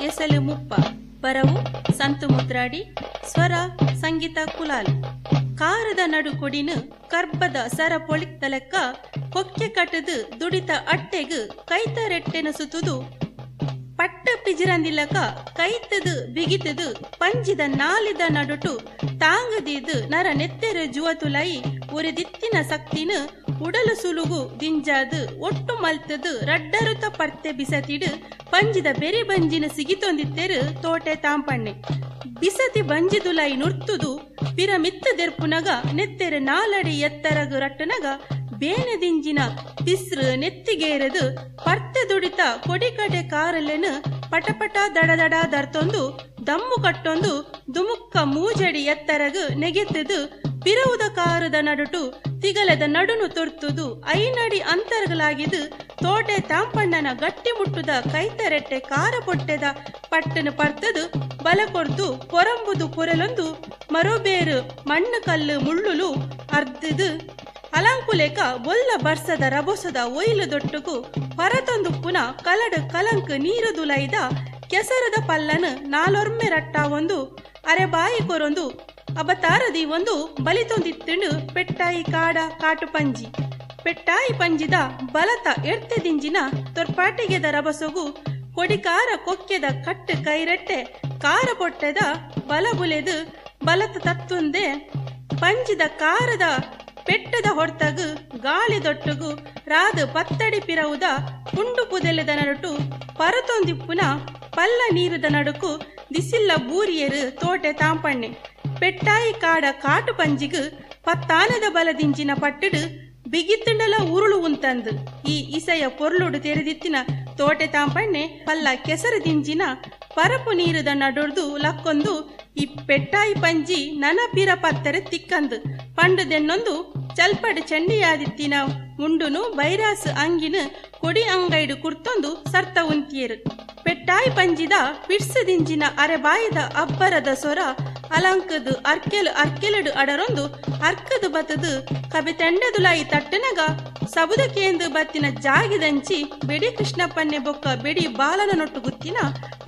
ಎಸಲು 30 ಬರವು ಸಂತು ಮುದ್ರಾಡಿ, ಸ್ವರ ಸಂಗೀತ ಕುಲಾಲ್. ಕಾರದ ನಡು ಕೊಡಿನು ಕರ್ಬದ ಸರ ಪೊಳಿಕ್ತಲೆಕ್ಕ ಕೊಕ್ಕೆ ಕಟ್ಟದು ದುಡಿತ ಅಟ್ಟೆಗು ಕೈತ ರೆಟ್ಟೆನ ಸುತ್ತುದು ಪಟ್ಟ ಪಿಜಿರಂದಿಲ್ಲಕ ಕೈತದು ಬಿಗಿತದು ಪಂಜಿದ ನಾಲಿದ ನಡುಟು ತಾಂಗದೀದು ನರ ನೆತ್ತೆರ ಜುವತುಲೈ ಒರೆದಿತ್ತಿನ ಸಕ್ತಿನ ಉಡಲು ಸುಲುಗು ದಿಂಜಾದು ಒಟ್ಟು ಮಲ್ತದು ರಡ್ಡರುತ ಪರ್ತೆ ಬಿಸತಿಡು ಪಂಜಿದ ಬೆರಿ ಬಂಜಿನ ಸಿಗಿತೊಂದಿತ್ತೆರು ತೋಟೆ ತಾಂಪಣ್ಣೆ. ಬಿಸತಿ ಬಂಜಿದುಲೈ ನುರ್ತುದು ಪಿರಮಿತ್ತ ದೆರ್ಪುನಗ ನೆತ್ತೆರ ನಾಲಡಿ ಎತ್ತರಗು ರಟ್ಟನಗ ಬೇನೆ ದಿಂಜಿನ ಪಿಸ್ರು ನೆತ್ತಿಗೇರದು ಪರ್ತೆ ದುಡಿತ ಕೊಡಿಕಡೆ ಕಾರಲ್ಲೆನು ಪಟಪಟ ದಡದಡ ದರ್ತೊಂದು ದಮ್ಮು ಕಟ್ಟೊಂದು ದುಮುಕ್ಕ ಮೂಜಡಿ ಎತ್ತರಗು ನೆಗೆತ್ತದು ಪಿರವುದ ಕಾರದ ನಡುಟು ತಿಗಲೆದ ನಡುನು ತೊರ್ತುದು ಐನಡಿ ಅಂತರಗಳಾಗಿದ್ದು ತೋಟೆ ತಾಂಪಣ್ಣನ ಗಟ್ಟಿ ಮುಟ್ಟುದ ಕೈತರೆಟ್ಟೆ ಕಾರ ಪೊಟ್ಟೆದ ಪಟ್ಟನು ಪರ್ತದು ಬಲ ಕೊರ್ದು ಪೊರಂಬುದು ಪೊರಲೊಂದು ಮರೋಬೇರು ಮಣ್ಣು ಕಲ್ಲು ಮುಳ್ಳುಲು ಅರ್ಧದು ಅಲಂಕುಲೇಕ ಬೊಲ್ಲ ಬರ್ಸದ ರಬೊಸದ ಒಯ್ಲು ದೊಟ್ಟುಗು ಪರತೊಂದು ಪುನ ಕಲಡು ಕಲಂಕ್ ನೀರು ದುಲೈದ ಕೆಸರದ ಪಲ್ಲನು ನಾಲೊರ್ಮೆ ರಟ್ಟ ಒಂದು ಅರೆ ಬಾಯಿ ಕೊರೊಂದು ಅಬತಾರದಿ ಒಂದು ಬಲಿತೊಂದಿತ್ತಿಂಡು ಪೆಟ್ಟಾಯಿ ಕಾಡ ಕಾಟು ಪಂಜಿ. ಪೆಟ್ಟಾಯಿ ಪಂಜಿದ ಬಲತ ಎಡ್ತೆದಿಂಜಿನ ತೊರ್ಪಾಟಿಗೆದ ರಬಸೊಗು ಕೊಡಿಕಾರ ಕೊಕ್ಕೆದ ಕಟ್ಟು ಕೈರೆಟ್ಟೆ ಕಾರ ಪೊಟ್ಟೆದ ಬಲಬುಲೆದು ಬಲತ ತತ್ತುಂದೆ ಪಂಜಿದ ಕಾರದ ಪೆಟ್ಟದ ಹೊರ್ತಗು ಗಾಳಿ ದೊಟ್ಟುಗು ರಾದು ಪತ್ತಡಿ ಪಿರವುದ ಪುಂಡು ಪುದೆಲೆದ ನಡುಟು ಪರತೊಂದಿಪ್ಪುನ ಪಲ್ಲ ನೀರುದ ನಡುಕು ದಿಸಿಲ್ಲ ಬೂರಿಯರು ತೋಟೆ ತಾಂಪಣ್ಣೆ. ಪೆಟ್ಟಾಯಿ ಕಾಡ ಕಾಟು ಪಂಜಿಗು ಪತ್ತಾನದ ಬಲದಿಂಜಿನ ಪಟ್ಟಿಡು ಬಿಗಿತ್ತಂಡಲ ಉರುಳು ಉಂತಂದು ಈ ಇಸೆಯ ಪೊರ್ಲುಡು ತೆರೆದಿತ್ತಿನ ತೋಟೆ ತಾಂಪಣ್ಣೆ ಪಲ್ಲ ಕೆಸರು ದಿಂಜಿನ ಪರಪು ನೀರುದ ನಡುರ್ದು ಲಕ್ಕೊಂದು ಈ ಪೆಟ್ಟಾಯಿ ಪಂಜಿ ನನ ಪಿರ ಪತ್ತರೆ ತಿಕ್ಕಂದು ಪಂಡುದೆನ್ನೊಂದು ಚಲ್ಪಡು ಚಂಡಿಯಾದಿತ್ತಿನ ಮುಂಡುನು ಬೈರಾಸು ಅಂಗಿನ ಕೊಡಿ ಅಂಗೈಡು ಕುರ್ತೊಂದು ಸರ್ತ ಉಂತಿಯರು. ಪೆಟ್ಟಾಯಿ ಪಂಜಿದ ಪಿಡ್ಸದಿಂಜಿನ ಅರೆಬಾಯಿದ ಅಬ್ಬರದ ಸೊರ ಅಲಂಕದು ಅರ್ಕೆಲು ಅರ್ಕೆಲಡು ಅಡರೊಂದು ಅರ್ಕದು ಬತ್ತದು ಕಬಿ ತೆಂಡದುಲಾಯಿ ತಟ್ಟನಗ ಸಬುದ ಕೇಂದು ಬತ್ತಿನ ಜಾಗಿದಂಚಿ ಬೆಡಿ ಕೃಷ್ಣಪ್ಪನ್ನೆ ಬೊಕ್ಕ ಬೆಡಿ ಬಾಲನ ನೊಟ್ಟು ಗುತ್ತಿನ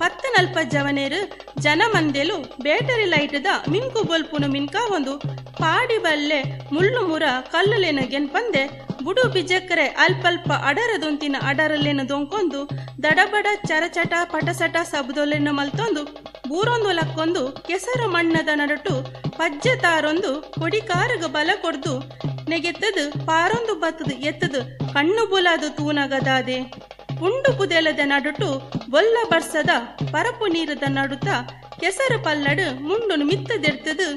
ಪತ್ತನಲ್ಪ ಜವನೇರು ಜನಮಂದೆಲು ಬೇಟರಿ ಲೈಟದ ಮಿಂಕು ಬೊಲ್ಪುನು ಮಿನ್ಕ ಒಂದು ಪಾಡಿ ಬಲ್ಲೆ ಮುಳ್ಳು ಮುರ ಕಲ್ಲುಲೇನ ಗೆನ್ಪಂದೆ ಬುಡು ಬಿಜಕ್ಕರೆ ಅಲ್ಪಲ್ಪ ಅಡರದೊಂತಿನ ಅಡರಲ್ಲೇನ ದೊಂಕೊಂದು ದಡಬಡ ಚರಚಟ ಪಟಸಟ ಸಬುದೊಲೆನ ಮಲ್ತೊಂದು ಬೂರೊಂದು ಲಕ್ಕೊಂದು ಕೆಸರು ಮಣ್ಣದ ನಡುಟು ಪಜ್ಜೆ ತಾರೊಂದು ಕೊಡಿಕಾರಗ ಬಲ ಕೊಡ್ದು ನೆಗೆತ್ತದು ಪಾರೊಂದು ಬತ್ತದು ಎತ್ತದು ಕಣ್ಣು ಬುಲಾದು ತೂನಗದಾದೆ. ಉಂಡು ಪುದೆಲದ ನಡುಟು ಬೊಲ್ಲ ಬರ್ಸದ ಪರಪು ನೀರದ ನಡುತ ಕೆಸರು ಪಲ್ಲಡು ಮುಂಡುನು ಮಿತ್ತದೆಡ್ತದು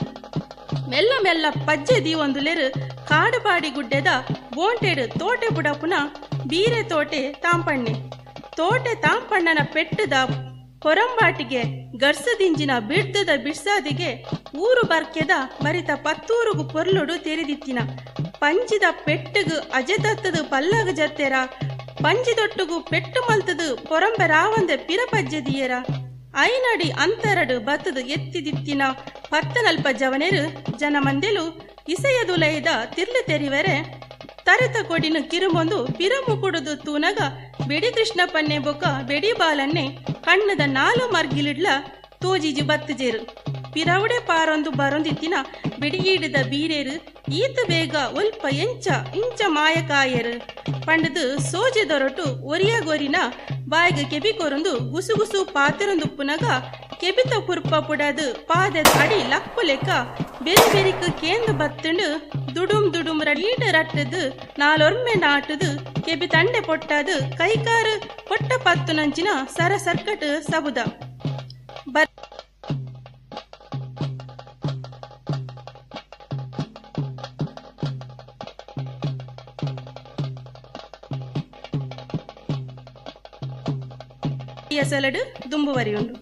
ಮೆಲ್ಲ ಮೆಲ್ಲ ಪಜ್ಜೆ ದೀವೊಂದುಲೆರು ಕಾಡುಪಾಡಿ ಗುಡ್ಡೆದ ಬೋಂಟೆಡು ತೋಟೆ ಬುಡಪುನ ಬೀರೆ ತೋಟೆ ತಾಂಪಣ್ಣೆ. ತೋಟೆ ತಾಂಪಣ್ಣನ ಪೆಟ್ಟದ ಹೊರಂಬಾಟಿಗೆ ಗರ್ಸದಿಂಜಿನ ಬಿಡ್ದದ ಬಿಡ್ಸಾದಿಗೆ ಊರು ಬರ್ಕೆದ ಮರಿತ ಪತ್ತೂರುಗು ಪೊರ್ಲುಡು ತೆರೆದಿತ್ತಿನ ಪಂಜಿದ ಪೆಟ್ಟುಗು ಅಜೆದತ್ತದು ಪಲ್ಲಗು ಜತ್ತೆರ ಪಂಜಿದೊಟ್ಟುಗು ಪೆಟ್ಟು ಮಲ್ತದು ಪೊರಂಬೆ ರಾವಂದೆ ಪಿರಪಜ್ಜೆದಿಯರ ಐನಡಿ ಅಂತರಡು ಬತ್ತದು ಎತ್ತಿದಿತ್ತಿನ ಪತ್ತನಲ್ಪ ಜವನೆರು ಜನಮಂದೆಲು ಇಸೆಯದುಲೈದ ತಿರ್ಲು ತೆರಿವರೆ ತರೆತ ಕೊಡಿನ ಕಿರುಮೊಂದು ಪಿರಮು ಕುಡುದು ತೂನಗ ಬೆಡಿ ಕೃಷ್ಣಪ್ಪನ್ನೆ ಬೊಕ್ಕ ಬೆಡಿ ಬಾಲನ್ನೆ ಕಣ್ಣದ ನಾಲು ಮರ್ಗಿಲಿಡ್ಲ ತೋಜಿಜಿ ಬತ್ತುಜೇರು. ಪಿರವುಡೆ ಪಾರೊಂದು ಬರೊಂದಿತ್ತಿನ ಬೆಡಿ ಈಡಿದ ಬೀರೇರು ಈತ ಬೇಗ ಒಲ್ಪ ಎಂಚ ಇಂಚ ಮಾಯಕಾಯರು ಪಂಡದು ಸೋಜೆ ದೊರಟು ಒರಿಯ ಗೊರಿನ ಬಾಯಿಗೆ ಕೆಬಿ ಕೊರೊಂದು ಗುಸುಗುಸು ಪಾತಿರೊಂದುಪ್ಪುನಗ ಕೆಬಿತ ಕುರ್ಪ ಪುಡದು ಪಾದದ ಅಡಿ ಲಕ್ಕು ಲೆಕ್ಕ ಬೆರಿ ಬೆರಿಕು ಕೇಂದು ಬತ್ತುಂಡು ದುಡುಂ ದುಡುಂ ರಡೀಟ ರಟ್ಟದು ನಾಲೊರ್ಮೆ ನಾಟುದು ಕೆಬಿ ತಂಡೆ ಪೊಟ್ಟದು ಕೈಕಾರು ಪೊಟ್ಟ ಪತ್ತು ನಂಚಿನ ಸರ ಸರ್ಕಟ್ ಸಬುದ. ಸಲಡು ದುಂಬುವರಿಯುಂಡು.